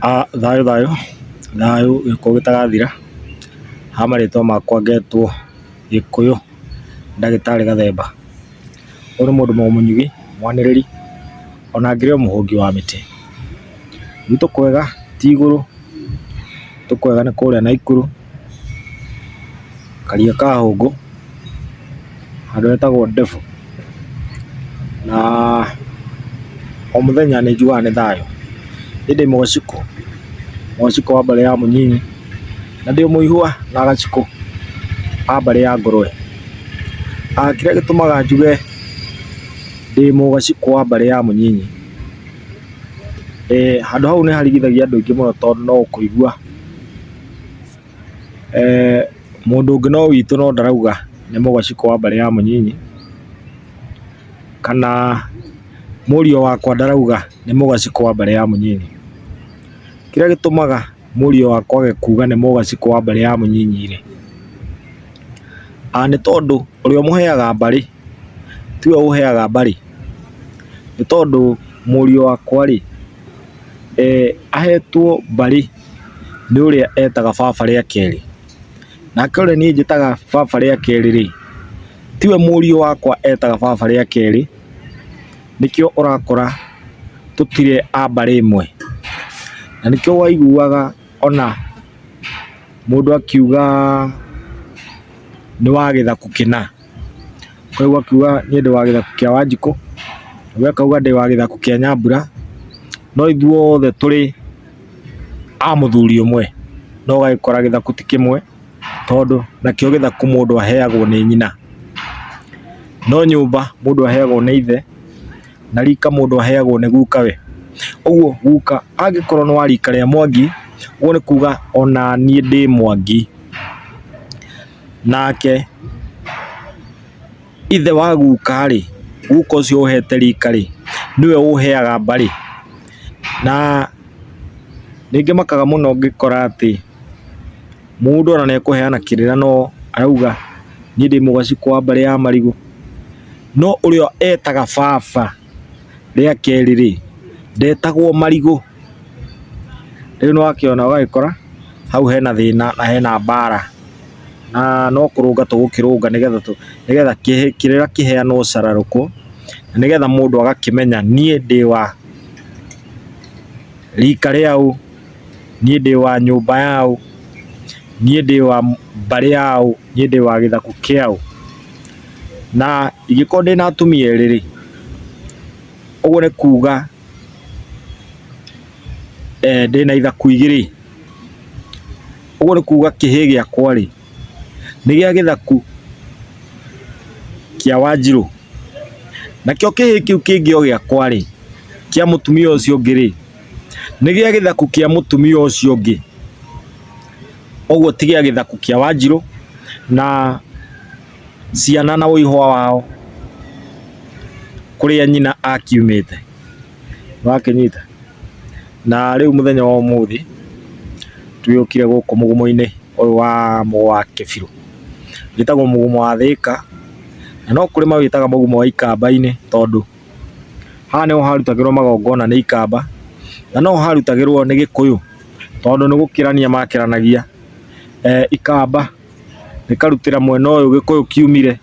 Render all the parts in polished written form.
Thayũ thayũ, thayũ gĩkuũ gĩtagathira, ha marĩtwa makwa ngetwo Gĩkũyũ ndagĩtarĩ Gathemba. Ũyũ nĩ mũndũ mũnyugi, mwanĩrĩri, ona ngĩrĩ o mũhũngi wa mĩtĩ. Gwitũ kwega ti igũrũ, gwitũ kwega nĩ kũrĩa Naikuru, Karia ka Hũngũ, handũ hetagwo Ndebu. Na o mũthenya nĩ njugaga nĩ thayũ. Niĩ ndĩ mũgacikũ, mũgacikũ wa mbarĩ ya Mũnyinyi, na ndĩ mũihwa na gacikũ a mbarĩ ya Ngũrũwe. Kĩrĩa gĩtũmaga njuge ndĩ mũgacikũ wa mbarĩ ya Mũnyinyi, handũ hau nĩ harigithagia andũ aingĩ mũno tondũ no ũkũigua mũndũ ũngĩ no witũ no ndarauga nĩ mũgacikũ wa mbarĩ ya Mũnyinyi, kana mũriũ wakwa ndarauga nĩ mũgacikũ wa mbarĩ ya Mũnyinyi. Kĩrĩa gĩtũmaga mũriũ wakwa age kuga nĩ mũgacikũ wa mbarĩ ya Mũnyinyi rĩ, nĩ tondũ ũrĩa ũmũheaga mbarĩ tiwe ũheaga mbarĩ, nĩ tondũ mũriũ wakwa rĩ, ahetwo mbarĩ nĩ ũrĩa etaga baba rĩa kerĩ. Nake ũrĩa niĩ njĩtaga baba rĩa kerĩ rĩ, tiwe mũriũ wakwa etaga baba rĩa kerĩ, nĩkĩo ũrakora tũtirĩ a mbarĩ ĩmwe. Na nĩkĩo waiguaga ona mũndũ akiuga nĩ wa gĩthaku kĩna, ũkaigua akiuga niĩ ndĩ wa gĩthaku kĩa Wanjikũ, ũngĩ akauga ndĩ wa gĩthaku kĩa Nyambura, no ithuothe tũrĩ a mũthuri ũmwe, no ũgagĩkora gĩthaku ti kĩmwe, tondũ nakĩo gĩthaku mũndũ aheagwo nĩ nyina, no nyũmba mũndũ aheagwo nĩ ithe, na rika mũndũ aheagwo nĩ gukawe. Ũguo guka angĩkorwo nĩ wa rika rĩa Mwangi, ũguo nĩ kuga onaniĩ ndĩ Mwangi. Nake ithe wa guka rĩ, guka ũcio ũhete rika rĩ, nĩwe ũheaga mbarĩ. Na nĩ ngĩmakaga mũno ngĩkora atĩ mũndũ ona nĩ ekũheana kĩrĩra no arauga niĩ ndĩ mũgacikũ wa mbarĩ ya Marigũ, no ũrĩa etaga baba rĩa kerĩ rĩ, ndetagwo Marigũ. Rĩu nĩ wakĩona ũgagĩkora hau hena thĩna na hena mbara na no kũrũnga tũgũkĩrũnga nĩgetha kĩrĩra kĩheanwo cararũkũ, na nĩgetha mũndũ agakĩmenya niĩ ndĩ wa rika rĩa ũ, niĩ ndĩ wa nyũmba ya ũ, niĩ ndĩ wa mbarĩ ya ũ, niĩ ndĩ wa gĩthaku kĩa ũ. Na ingĩkorwo ndĩna atumia erĩ rĩ, ũguo nĩ kuga ndĩna ithaku igĩrĩ, ũguo nĩ kuga kĩhĩĩ gĩakwa rĩ, nĩ gĩa gĩthaku kĩa Wanjirũ, nakĩo kĩhĩĩ kĩu kĩngĩ o gĩakwa rĩ, kĩa mũtumia ũcio ũngĩ rĩ, nĩ gĩa gĩthaku kĩa mũtumia ũcio ũngĩ, ũguo ti gĩa gĩthaku kĩa Wanjirũ na ciana na ũihwa wao kũrĩa nyina akiumĩte. Nĩwakĩnyita? Na rĩu mũthenya wa ũmũthĩ tũgĩũkire gũkũ mũgumo-inĩ ũyũ wa Mũgwa Kĩbirũ. Wĩtagwo mũgumo wa Thĩka, na no kũrĩ mawĩtaga mũgumo wa Ikamba-inĩ tondũ haha nĩho harutagĩrwo magongona nĩ ikamba, na noho harutagĩrwo nĩ Gĩkũyũ tondũ nĩ gũkĩrania makĩranagia ikamba rĩkarutĩra mwena ũyũ Gĩkũyũ kiumire,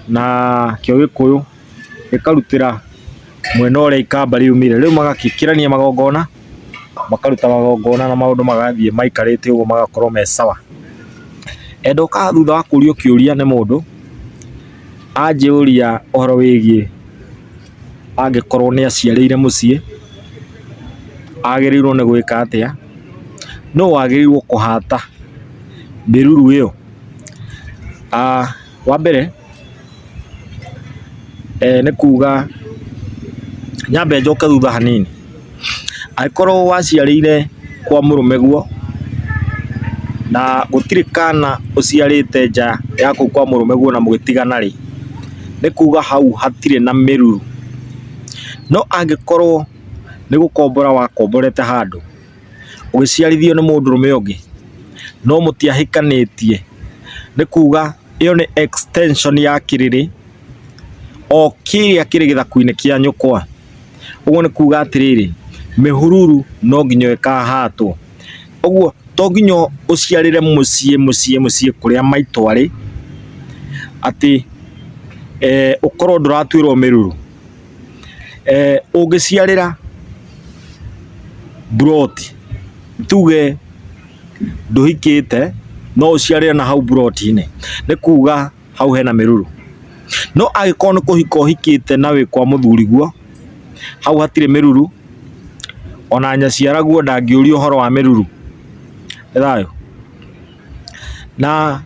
na kĩo Gĩkũyũ gĩkarutĩra mwena ũrĩa ikamba riumire. Rĩu magakĩkĩrania magongona, makaruta magongona na maũndũ magathiĩ maikarĩte ũguo magakorwo me sawa. Ndoka thutha wa kũrio kĩũria nĩ mũndũ, anjũria ũhoro wĩgiĩ angĩkorwo nĩ aciarĩire mũciĩ, agĩrĩirwo nĩ gwĩka atĩa, nũ wagĩrĩirwo kũhata mĩruru ĩyo? Wa mbere nĩ kuga nyambe njoke thutha hanini, angĩkorwo waciarĩire kwa mũrũmeguo na gũtirĩ kana ũciarĩte nja ya kũu kwa mũrũmeguo na mũgĩtigana rĩ, nĩ kuga hau hatirĩ na mĩruru. No angĩkorwo nĩ gũkombora wakomborete handũ, ũgĩciarithio nĩ mũndũrũme ũngĩ, no mũtiahikanĩtie, nĩ kuga ĩyo nĩ extension ya kĩrĩrĩ o kĩrĩa kĩrĩ gĩthaku-inĩ kĩa nyũkwa. Ũguo nĩ kuga atĩrĩrĩ, Mĩhururu no nginya ĩkahatwo. Ũguo to nginya ũciarĩre mũciĩ mũciĩ mũciĩ kũrĩa maitũ arĩ, atĩ ũkorwo ndũratuĩrwo mĩruru. Ũngĩciarĩra mburoti, tuge ndũhikĩte no ũciarĩre na hau mburoti-inĩ, nĩ kuga hau hena mĩruru. No angĩkorwo nĩ kũhika ũhikĩte na wĩ kwa mũthuriguo, hau hatirĩ mĩruru, ona nyaciaraguo ndangĩũria ũhoro wa mĩruru. Nĩ thayũ. Na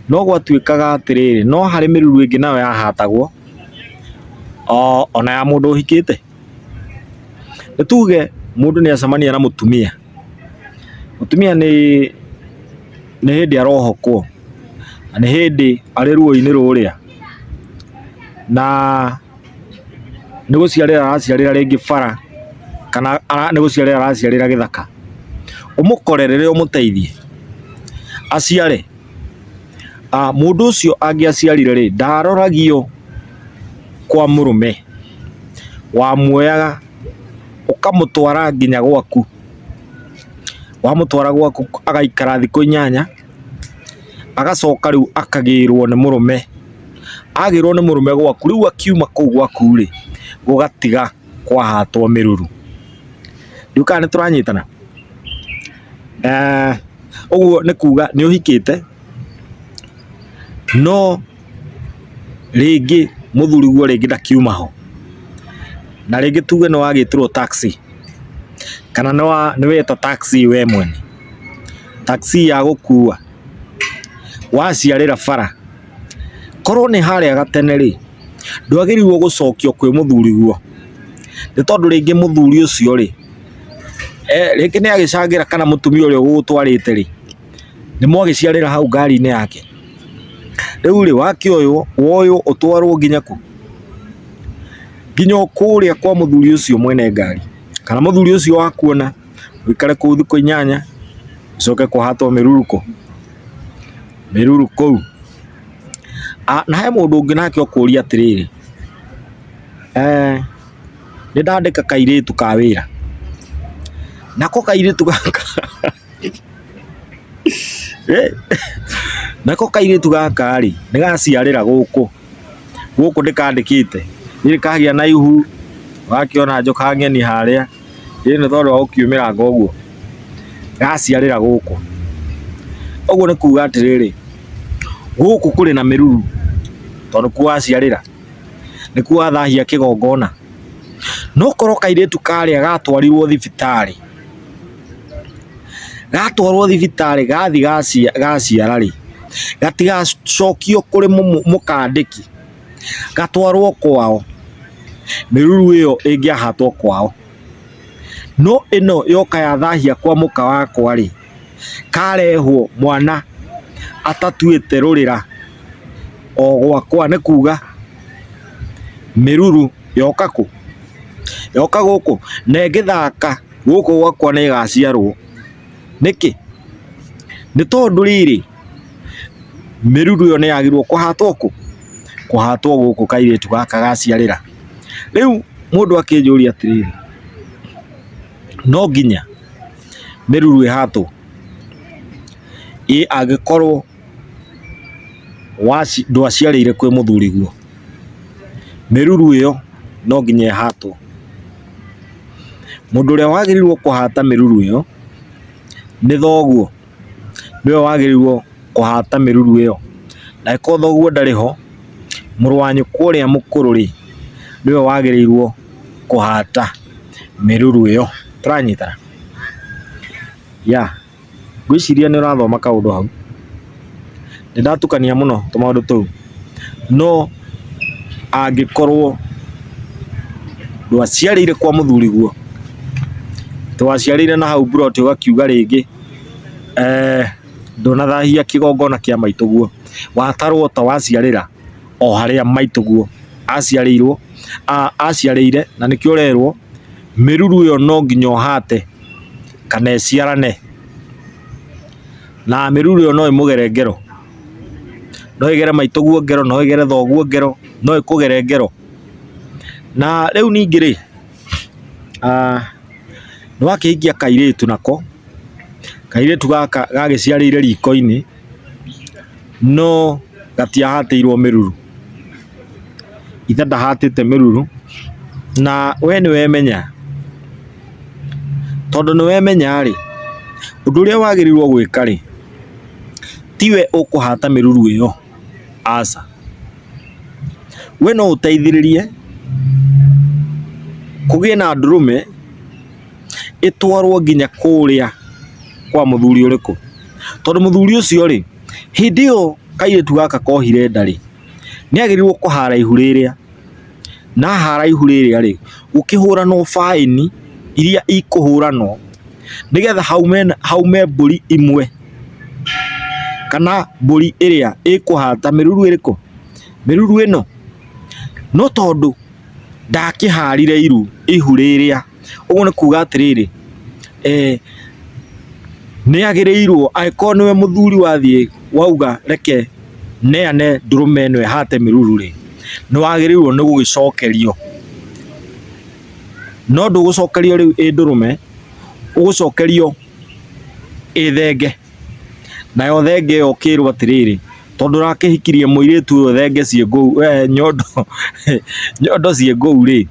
no gwatuĩkaga atĩrĩrĩ, no harĩ mĩruru ĩngĩ nayo yahatagwo ona ya mũndũ ũhikĩte. Nĩ tuge mũndũ nĩ acemania na mũtumia, mũtumia nĩ hĩndĩ arohokwo, na nĩ hĩndĩ arĩ ruo-inĩ rũrĩa, na nĩ gũciarĩra araciarĩra rĩngĩ bara, kana nĩ gũciarĩra araciarĩra gĩthaka, ũmũkorerere ũmũteithie aciare. Mũndũ ũcio angĩaciarire rĩ, ndaroragio kwa mũrũme, wamuoyaga ũkamũtwara nginya gwaku, wamũtwara gwaku agaikara thikũ inyanya, agacoka rĩu akagĩrwo nĩ mũrũme, agĩrwo nĩ mũrũme gwaku, rĩu akiuma kũu gwaku rĩ, gũgatiga kwahatwo mĩruru. Ndiũĩ kana nĩ tũranyitana? Ũguo nĩ kuga nĩ ũhikĩte no rĩngĩ mũthuriguo rĩngĩ ndakiuma ho, na rĩngĩ tuge nĩ wagĩtĩrwo taxi kana nĩ weta taxi we mwene, taxi ya gũkua waciarĩra bara, korwo nĩ harĩa gatene rĩ, ndwagĩrĩirwo gũcokio kwĩ mũthuriguo, nĩ tondũ rĩngĩ mũthuri ũcio rĩ, rĩngĩ nĩ agĩcangĩra kana mũtumia ũrĩa ũgũgũtwarĩte rĩ, nĩ mwagĩciarĩra hau ngari-inĩ yake. Rĩu rĩ, wakĩoywo, woywo ũtwarwo nginya kũ? Nginya o kũrĩa kwa mũthuri ũcio mwene ngari, kana mũthuri ũcio wakuona, ũikare kũu thikũ inyanya, ũcoke kũhatwo mĩruru kũ? Mĩruru kũu. Na he mũndũ ũngĩ nake ũkũria atĩrĩrĩ, nĩ ndandĩka kairĩtu ka wĩra, nako kairĩtu gaka nako kairĩtu gaka rĩ, nĩ gaciarĩra gũkũ, gũkũ ndĩkandĩkĩte, niĩ kagĩa na ihu, ũgakĩona njoka ng'eni harĩa, ĩ nĩ tondũ wa gũkiumĩranga ũguo, gaciarĩra gũkũ. Ũguo nĩ kuga atĩrĩrĩ, gũkũ kũrĩ na mĩruru tondũ nĩkuo waciarĩra, nĩkuo wathahia kĩgongona. No korwo kairĩtu karĩa gatwarirwo thibitarĩ, gatwarwo thibitarĩ gathiĩ gaciara rĩ, gatigacokio kũrĩ mũkandĩki, gatwarwo kwao, mĩruru ĩyo ĩngĩahatwo kwao. No ĩno yoka yathahia kwa mũka wakwa rĩ, karehwo mwana atatuĩte rũrĩra o gwakwa nĩ kuga mĩruru yoka kũ? Yoka gũkũ na ĩngĩthaka gũkũ gwakwa nĩ ĩgaciarwo. Nĩkĩ? Nĩ tondũ rĩrĩ, mĩruru ĩyo nĩ yagĩrĩirwo kũhatwo kũ? Kũhatwo gũkũ kairĩtu gaka gaciarĩra. Rĩu mũndũ akĩnjũria atĩrĩrĩ, no nginya mĩruru ĩhatwo? Ĩ angĩkorwo ndwaciarĩire kwĩ mũthuriguo, mĩruru ĩyo no nginya ĩhatwo. Mũndũ ũrĩa wagĩrĩirwo kũhata mĩruru ĩyo nĩ thoguo, nĩwe wagĩrĩirwo kũhata mĩruru ĩyo. Na angĩkorwo thoguo ndarĩ ho, mũrũ wa nyũkwa ũrĩa mũkũrũ rĩ, nĩwe wagĩrĩirwo kũhata mĩruru ĩyo. Tũranyitana? Yeah. Ngwĩciria nĩ ũrathoma kaũndũ hau. Nĩ ndatukania mũno tũmaũndũ tũu. No angĩkorwo ndwaciarĩire kwa mũthuriguo, ndwaciarĩire na hau mburoti ũgakiuga rĩngĩ ndũnathahia kĩgongona kĩa maitũguo, watarwo ta waciarĩra o harĩa maitũguo aciarĩirwo, aciarĩire na nĩkĩo ũrerwo mĩruru ĩyo no nginya ũhate kana ĩciarane. Na mĩruru ĩyo no ĩmũgere ngero, no ĩgere maitũguo ngero, no ĩgere thoguo ngero, no ĩkũgere ngero. Na rĩu ningĩ rĩ, Nĩ wakĩhikia kairĩtu nako, kairĩtu gaka gagĩciarĩire riko-inĩ, no gatiahatĩirwo mĩruru. Ithe ndahatĩte mĩruru, na we nĩ wemenya, tondũ nĩ wemenya rĩ, ũndũ ũrĩa wagĩrĩirwo gwĩka rĩ, tiwe ũkũhata mĩruru ĩyo, aca. We no ũteithĩrĩrie kũgĩe na ndũrũme ĩtwarwo nginya kũrĩa kwa mũthuri ũrĩkũ, tondũ mũthuri ũcio rĩ, hĩndĩ ĩyo kairĩtu gaka kohire nda rĩ, nĩ agĩrĩirwo kũhara ihu rĩrĩa, na ahara ihu rĩrĩa rĩ, gũkĩhũranwo baĩni iria ikũhũranwo, nĩgetha haume mbũri ĩmwe kana mbũri ĩrĩa ĩkũhata mĩruru ĩrĩkũ? Mĩruru ĩno. No tondũ ndakĩharire iru ihu rĩrĩa, ũguo nĩ kuga atĩrĩrĩ, nĩ agĩrĩirwo angĩkorwo nĩwe mũthuri wathiĩ wauga reke neane ndũrũme ĩno ĩhate mĩruru rĩ, nĩ wagĩrĩirwo nĩ gũgĩcokerio. No ndũgũcokerio rĩu ĩ ndũrũme, ũgũcokerio ĩ thenge. Nayo thenge ĩyo ũkĩrwo atĩrĩrĩ, tondũ ũrakĩhikirie mũirĩtu ũyũ thenge ciĩ ngũu, nyondo nyondo ciĩ ngũu rĩ,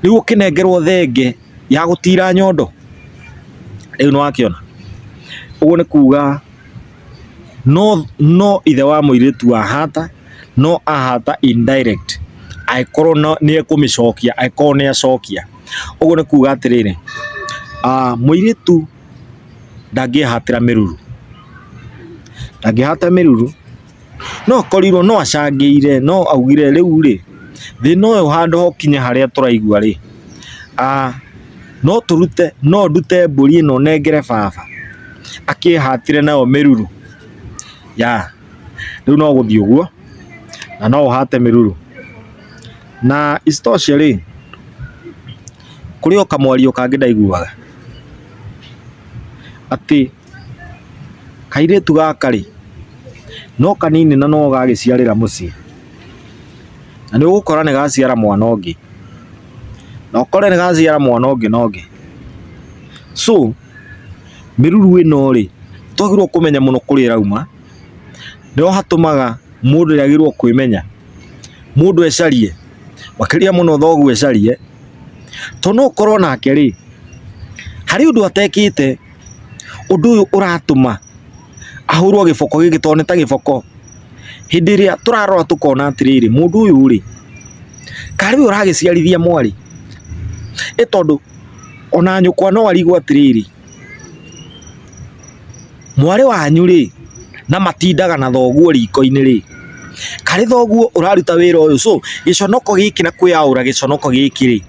rĩu ũkĩnengerwo thenge ya gũtira nyondo, rĩu nĩ wakĩona. Ũguo nĩ kuga no ithe wa mũirĩtu ahata, no ahata indirect angĩkorwo nĩ ekũmĩcokia, angĩkorwo nĩ acokia. Ũguo nĩ kuga atĩrĩrĩ, mũirĩtu ndangĩhatĩra mĩruru, ndangĩhata mĩruru, no akorirwo no acangĩire, no augire rĩu rĩ, thĩna ũyũ handũ ha ũkinye harĩa tũraigua rĩ, no tũrute, no ndute mbũri ĩno nengere baba akĩhatĩre nayo mĩruru, ya rĩu no gũthiĩ ũguo na no ũhate mĩruru. Na isitoshe rĩ, kũrĩ o kamwario kangĩ ndaiguaga, atĩ kairĩtu gaka rĩ, no kanini na no gagĩciarĩra mũciĩ, na nĩ ũgũkora nĩ gaciara mwana ũngĩ, na ũkore nĩ gaciara mwana ũngĩ na ũngĩ. So, mĩruru ĩno rĩ, twagĩrĩirwo kũmenya mũno kũrĩa ĩrauma, nĩho hatũmaga mũndũ nĩ agĩrĩirwo kwĩmenya, mũndũ ecarie, makĩria mũno thoguo ecarie, tondũ no ũkorwo nake rĩ, harĩ ũndũ atekĩte, ũndũ ũyũ ũratũma ahũrwo gĩboko gĩkĩ tondũ nĩ ta gĩboko. Hĩndĩ ĩrĩa tũrarora tũkona atĩrĩrĩ, mũndũ ũyũ rĩ, karĩ we ũragĩciarithia mwarĩ? Ĩ tondũ ona nyũkwa no arigwo atĩrĩrĩ, mwarĩ wanyu rĩ, na matindaga na thoguo riko-inĩ rĩ, karĩ thoguo ũraruta wĩra ũyũ? So gĩconoko gĩkĩ na kwĩyaũra gĩconoko gĩkĩ rĩ,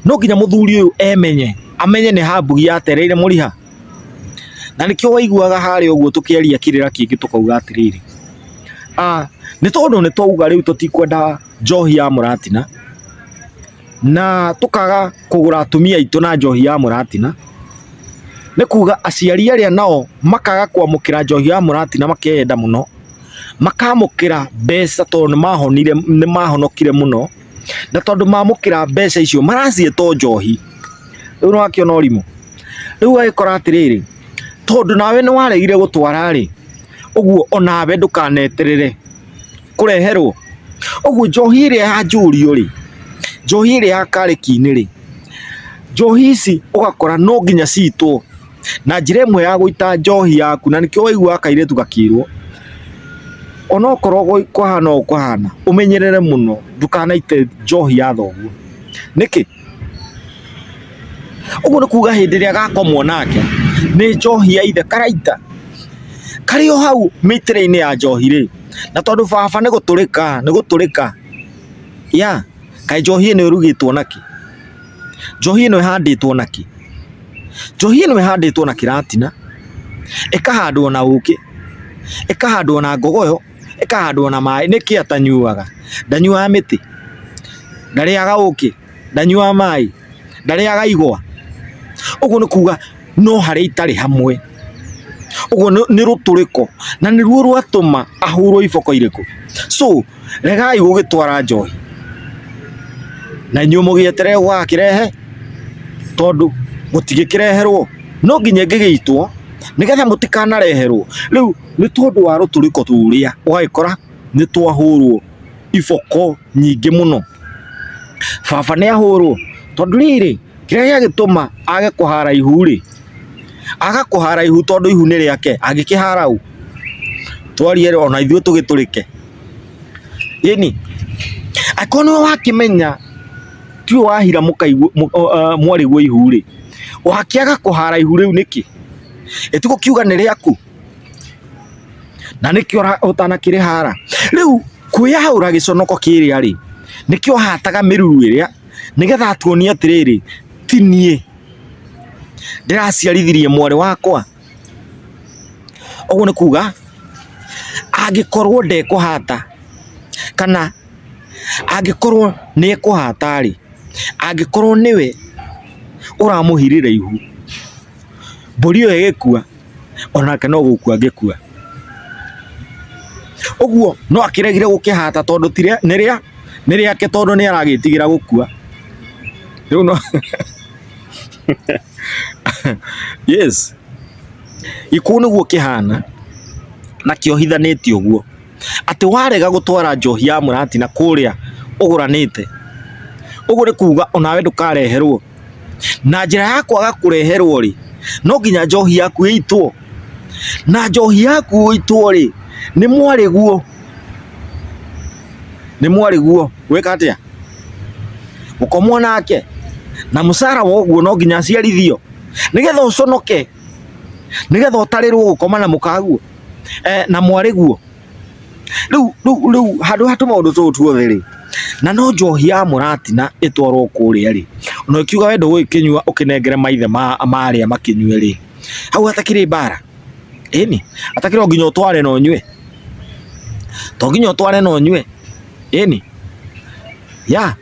no nginya mũthuri ũyũ emenye, amenye nĩ ha mbugi yatereire mũriha. Na nĩkĩo waiguaga harĩa ũguo tũkĩaria kĩrĩra kĩngĩ tũkauga atĩrĩrĩ, nĩ tondũ nĩ twauga rĩu tũtikwenda njohi ya mũratina, na tũkaga kũgũra atumia aitũ na njohi ya mũratina, nĩ kuga aciari arĩa nao makaga kwamũkĩra njohi ya mũratina makeyenda mũno, makamũkĩra mbeca tondũ nĩ mahonire, nĩ mahonokire mũno, na tondũ mamũkĩra mbeca icio maraciĩta o njohi. Rĩu nĩ wakĩona ũrimũ? Rĩu ũgagĩkora atĩrĩrĩ, tondũ nawe nĩ waregire gũtwara rĩ, ũguo onawe ndũkaneterere kũreherwo. Ũguo njohi ĩrĩa ya njũrio rĩ, njohi ĩrĩa ya karĩki-inĩ rĩ, njohi ici ũgakora no nginya citwo na njĩra ĩmwe ya gũita njohi yaku, na nĩkĩo waiguaga kairĩtu gakĩrwo, onokorwo kũhana ũũ kũhana, ũmenyerere mũno ndũkanaite njohi ya thoguo. Nĩkĩ? Ũguo nĩ kuga hĩndĩ ĩrĩa gakomwo nake, nĩ njohi ya ithe karaita. Karĩ o hau mĩitĩrĩ-inĩ ya njohi rĩ, na tondũ baba nĩ gũtũrĩka, nĩ gũtũrĩka, ya, kaĩ njohi ĩno ĩrugĩtwo nakĩ? Njohi ĩno ĩhandĩtwo nakĩ? Njohi ĩno ĩhandĩtwo na kĩratina, ĩkahandwo na ũkĩ, ĩkahandwo na ngogoyo, ĩkahandwo na maĩ. Nĩkĩ atanyuaga? Ndanyuaga mĩtĩ? Ndarĩaga ũkĩ? Ndanyuaga maĩ? Ndarĩaga igwa? Ũguo nĩ kuga no harĩa itarĩ hamwe. Ũguo nĩ rũtũrĩko na nĩruo rwatũma ahũrwo iboko irĩkũ? So, regai gũgĩtwara njohi. Na inyuĩ mũgĩeterere gũgakĩrehe tondũ mũtigĩkĩreherwo, no nginya ĩngĩgĩitwo nĩgetha mũtikanareherwo. Rĩu nĩ tondũ wa rũtũrĩko rũrĩa ũgagĩkora nĩ twahũrwo iboko nyingĩ mũno. Baba nĩ ahũrwo tondũ rĩrĩ, kĩrĩa gĩagĩtũma age kũhara ihu rĩ, aga kũhara ihu tondũ ihu nĩ rĩake, angĩkĩhara ũ? Twarie ona ithuĩ tũgĩtũrĩke. Ĩni, angĩkorwo nĩwe wakĩmenya tiwe wahira mwarĩguo ihu rĩ, wakĩaga kũhara ihu rĩu nĩkĩ? Ĩ ti gũkiuga nĩ rĩaku? Na nĩkĩo ũtanakĩrĩhara? Rĩu kwĩyaũra gĩconoko kĩrĩa rĩ, nĩkĩo ahataga mĩruru ĩrĩa nĩgetha atuonie atĩrĩrĩ, ti niĩ ndĩraciarithirie mwarĩ wakwa. Ũguo nĩ kuga angĩkorwo ndekũhata kana angĩkorwo nĩ ekũhata rĩ, angĩkorwo nĩwe ũramũhirĩra ihu, mbũri ĩyo ĩgĩkua onake no gũkua angĩkua. Ũguo no akĩregire gũkĩhata tondũ nĩ rĩake tondũ nĩ aragĩtigĩra gũkua. Rĩu no Yes, gĩkũyũ nĩguo kĩhana na kĩohithanĩtie ũguo, atĩ warega gũtwara njohi ya mũratina kũrĩa ũgũranĩte, ũguo nĩ kuga onawe ndũkareherwo. Na njĩra ya kwaga kũreherwo rĩ, no nginya njohi yaku ĩitwo, na njohi yaku ĩitwo rĩ, nĩ mwarĩguo, nĩ mwarĩguo gwĩka atĩa? Gũkomwo nake na mũcara wa ũguo no nginya aciarithio nĩgetha ũconoke, nĩgetha ũtarĩrwo gũkoma na mũkaguo na mwarĩguo. Rĩu rĩu rĩu handũ ha tũmaũndũ tũtũ tuothe rĩ, na no njohi ya mũratina ĩtwarwo kũrĩa rĩ, ona ũkiuga we ndũgũgĩkĩnyua ũkĩnengere maithe ma arĩa makĩnyue rĩ, hau hatakĩrĩ mbara? Ĩni, hatakĩrĩ o nginya ũtware na ũnyue? To nginya ũtware na ũnyue? Ĩni, ya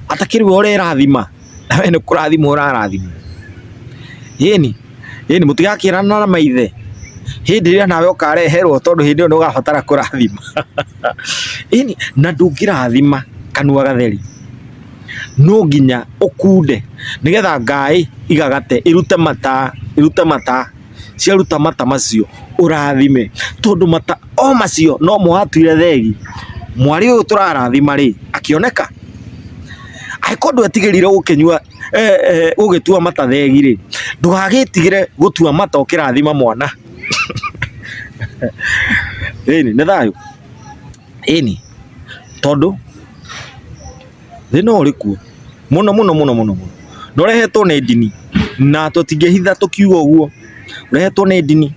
atakĩrĩ we ũrerathima na we nĩ kũrathimwo ũrarathimwo. Ĩni, ĩni mũtigakĩrana na maithe hĩndĩ ĩrĩa nawe ũkareherwo tondũ hĩndĩ ĩyo nĩ ũgabatara kũrathima. Ĩni, na ndũngĩrathima kanua gatheri, no nginya ũkunde nĩgetha ngaĩ igagate ĩrute mata, ĩrute mata. Ciaruta mata macio ũrathime, tondũ mata o macio nomo watuire thegi. Mwarĩ ũyũ tũrarathima rĩ, akĩoneka? Angĩkorwo ndwetigĩrire gũkĩnyua gũgĩtua mata thegi rĩ, ndũgagĩtigĩre gũtua mata ũkĩrathima mwana. Ĩni, nĩ thayũ? Ĩni, tondũ thĩna ũrĩ kuo mũno mũno mũno mũno mũno, na ũrehetwo nĩ ndini, na tũtingĩhitha tũkiuga ũguo, ũrehetwo nĩ ndini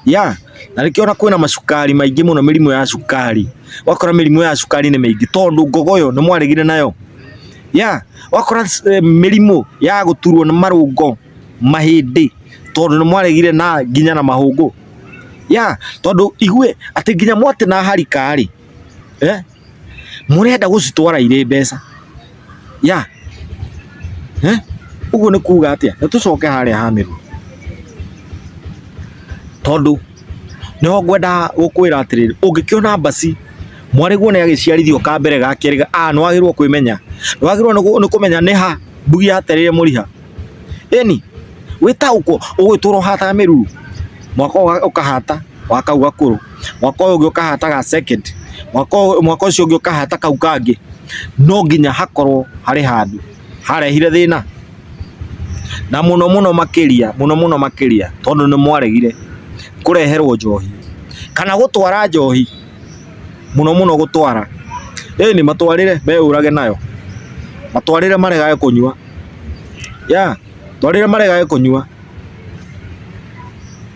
ya na nĩkĩo ona kwĩna macukari maingĩ mũno, mĩrimũ ya cukari, ũgakora mĩrimũ ya cukari nĩ mĩingĩ tondũ ngogoyo nĩ mwaregire nayo ya ũgakora mĩrimũ ya gũturwo nĩ marũngo, mahĩndĩ tondũ nĩ mwaregire na nginya na mahũngũ ya tondũ igue atĩ nginya mwatĩ na harika rĩ eh mũrenda gũcitwara irĩ mbeca ya eh? Ũguo nĩ kuga atĩa? Nĩ tũcoke harĩa ha mĩruru tondũ nĩho ngwenda gũkwĩra atĩrĩrĩ, ũngĩkĩona mbaci mwarĩguo nĩ agĩciarithio ka mbere ga kerĩ a nĩ wagĩrĩirwo kwĩmenya, nĩ wagĩrĩirwo nĩ kũmenya nĩ ha mbugi yatereire mũriha. Ĩni wĩtaũkwo ũgũgĩtũra ũhataga mĩruru mwaka ũyũ ũkahata wa kau gakũrũ, mwaka ũyũ ũngĩ ũkahata ga second, mwaka ũcio ũngĩ ũkahata kau kangĩ, no nginya hakorwo harĩ handũ harehire thĩna. Na mũno mũno makĩria, mũno mũno makĩria tondũ nĩ mwaregire kũreherwo njohi kana gũtwara njohi, mũno mũno gũtwara. Ĩni matwarĩre meyũrage nayo, matwarĩre maregage kũnyua, ya twarĩre maregage kũnyua.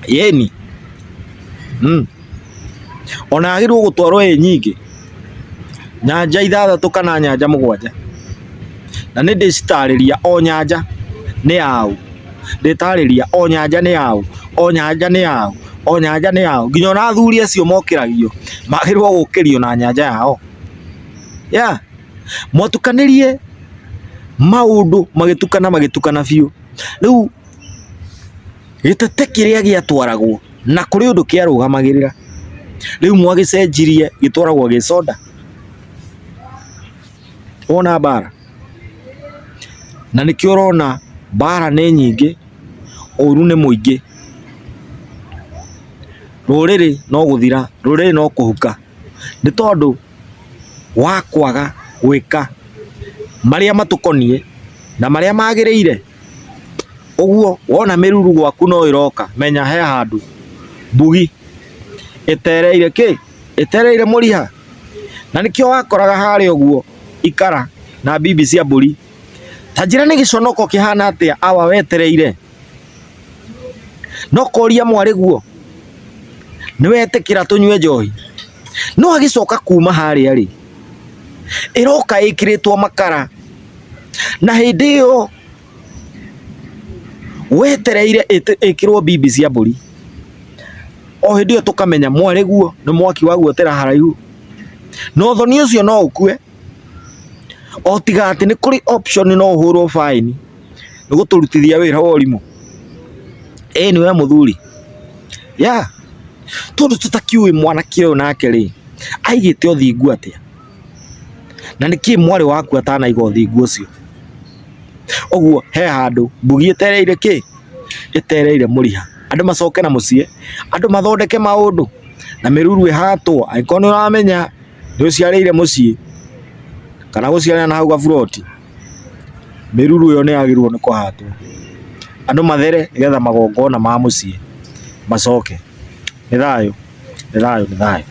Ĩni ona yagĩrĩirwo gũtwarwo ĩ nyingĩ, nyanja ithathatũ kana nyanja mũgwanja, na nĩ ndĩcitarĩria o nyanja nĩ yaũ, ndĩtarĩria o nyanja nĩ yaũ, o nyanja nĩ yaũ, o nyanja nĩ yaũ, nginya ona athuri acio mokĩragio magĩrĩirwo gũkĩrio na nyanja yao. Yeah, mwatukanirie maũndũ magĩtukana magĩtukana biũ, rĩu gĩtete kĩrĩa gĩatwaragwo na kũrĩ ũndũ kĩarũgamagĩrĩra, rĩu mwagĩcenjirie gĩtwaragwo gĩ soda. Wona mbara? Na nĩkĩo ũrona mbara nĩ nyingĩ, ũru nĩ mũingĩ, rũrĩrĩ no gũthira, rũrĩrĩ no kũhuka, nĩ tondũ wa kwaga gwĩka marĩa matũkoniĩ na marĩa magĩrĩire. Ũguo wona mĩruru gwaku no ĩroka, menya he handũ mbugi ĩtereire kĩ? Ĩtereire mũriha. Na nĩkĩo wakoraga harĩa ũguo ikara na bibi cia mbũri. Ta njĩra nĩ gĩconoko kĩhana atĩa awa wetereire? No koria mwarĩ guo, nĩ wetĩkĩra tũnyue njohi? No agĩcoka kuma harĩa rĩ, ĩroka ĩkĩrĩtwo makara, na hĩndĩ ĩyo wetereire ĩkĩrwo bibi cia mbũri. O hĩndĩ ĩyo tũkamenya mwarĩ guo nĩ mwaki wa guotera haraihu, na ũthoni ũcio no ũkue, o tiga atĩ nĩ kũrĩ option no ũhũrwo baĩni nĩ gũtũrutithia wĩra wa ũrimũ. Ĩni we mũthuri, ya tondũ tũtakĩũĩ mwanake ũyũ nake rĩ, aigĩte ũthingu atĩa? Na nĩkĩ mwarĩ waku atanaiga ũthingu ũcio? Ũguo he handũ mbugi ĩtereire kĩ? Ĩtereire mũriha. Andũ macoke na mũciĩ, andũ mathondeke maũndũ na mĩruru ĩhatwo. Angĩkorwo nĩ ũramenya nĩ ũciarĩire mũciĩ kana gũciarĩra na hau gaburoti, mĩruru ĩyo nĩ yagĩrĩirwo nĩ kũhatwo. Andũ mathere nĩgetha magongona ma mũciĩ macoke. Nĩ thayũ, nĩ thayũ, nĩ thayũ.